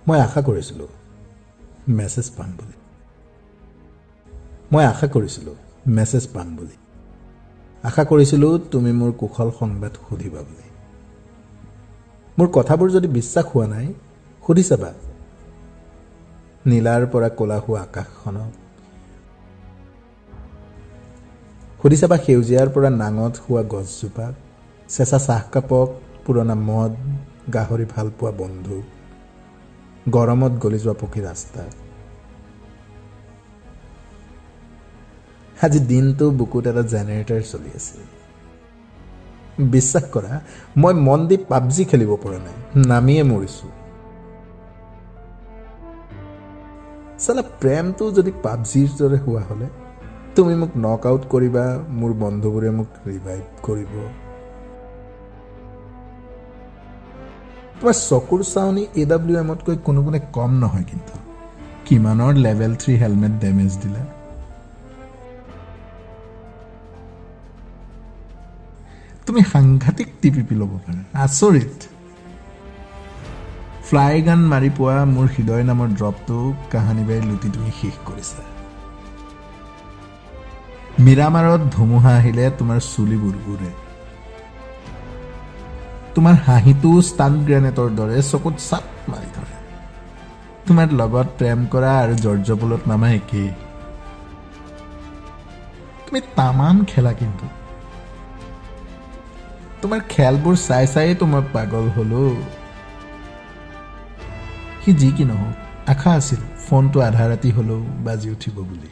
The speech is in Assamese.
মই আশা কৰিছিলোঁ মেছেজ পাম বুলি। মই আশা কৰিছিলোঁ মেছেজ পাম বুলি। আশা কৰিছিলোঁ তুমি মোৰ কুশল সংবাদ সুধিবা বুলি। মোৰ কথাবোৰ যদি বিশ্বাস হোৱা নাই, সুধি চাবা নীলাৰ পৰা ক'লা হোৱা আকাশখনক, সুধি চাবা সেউজীয়াৰ পৰা নাঙঠ হোৱা গছজোপাক, চেঁচা চাহকাপক, পুৰণা মদ, গাহৰি ভাল পোৱা বন্ধুক, গৰমত গলি যোৱা পকী ৰাস্তাক। আজি দিনটো বুকুত এটা জেনেৰেটৰ চলি আছিল। বিশ্বাস কৰা, মই মন দি পাবজি খেলিব পৰা নাই, নামিয়ে মৰিছোঁ। চালা, প্ৰেমটো যদি পাবজিৰ দৰে হোৱা হ'লে, তুমি মোক নক আউট কৰিবা, মোৰ বন্ধুবোৰে মোক ৰিভাইভ কৰিব। তোমাৰ চকুৰ চাউনি এ ডাব্লিউ এমতকৈ কোনো গুণে কম নহয়, কিন্তু কিমানৰ লেভেল 3 হেলমেট ডেমেজ দিলা। তুমি সাংঘাতিক টিপিপি ল'ব পাৰা, আচৰিত। ফ্লাই গান মাৰি পোৱা মোৰ হৃদয় নামৰ ড্ৰপটো কাহানিবাই লুটি তুমি শেষ কৰিছা। মিৰামাৰত ধুমুহা আহিলে তোমাৰ চুলিবোৰ উৰে। তোমাৰ হাঁহিটো ষ্টান গ্ৰেনেডৰ দৰে চকুত চাপ মাৰি ধৰে। তোমাৰ লগত প্ৰেম কৰা আৰু জৰ্জপুলত নামা একেই। তুমি তামাম খেলা, কিন্তু তোমাৰ খেলবোৰ চাই চায়েতো মই পাগল হলো। সি যি কি নহওক, আশা আছিল ফোনটো আধা ৰাতি হলেও বাজি উঠিব বুলি।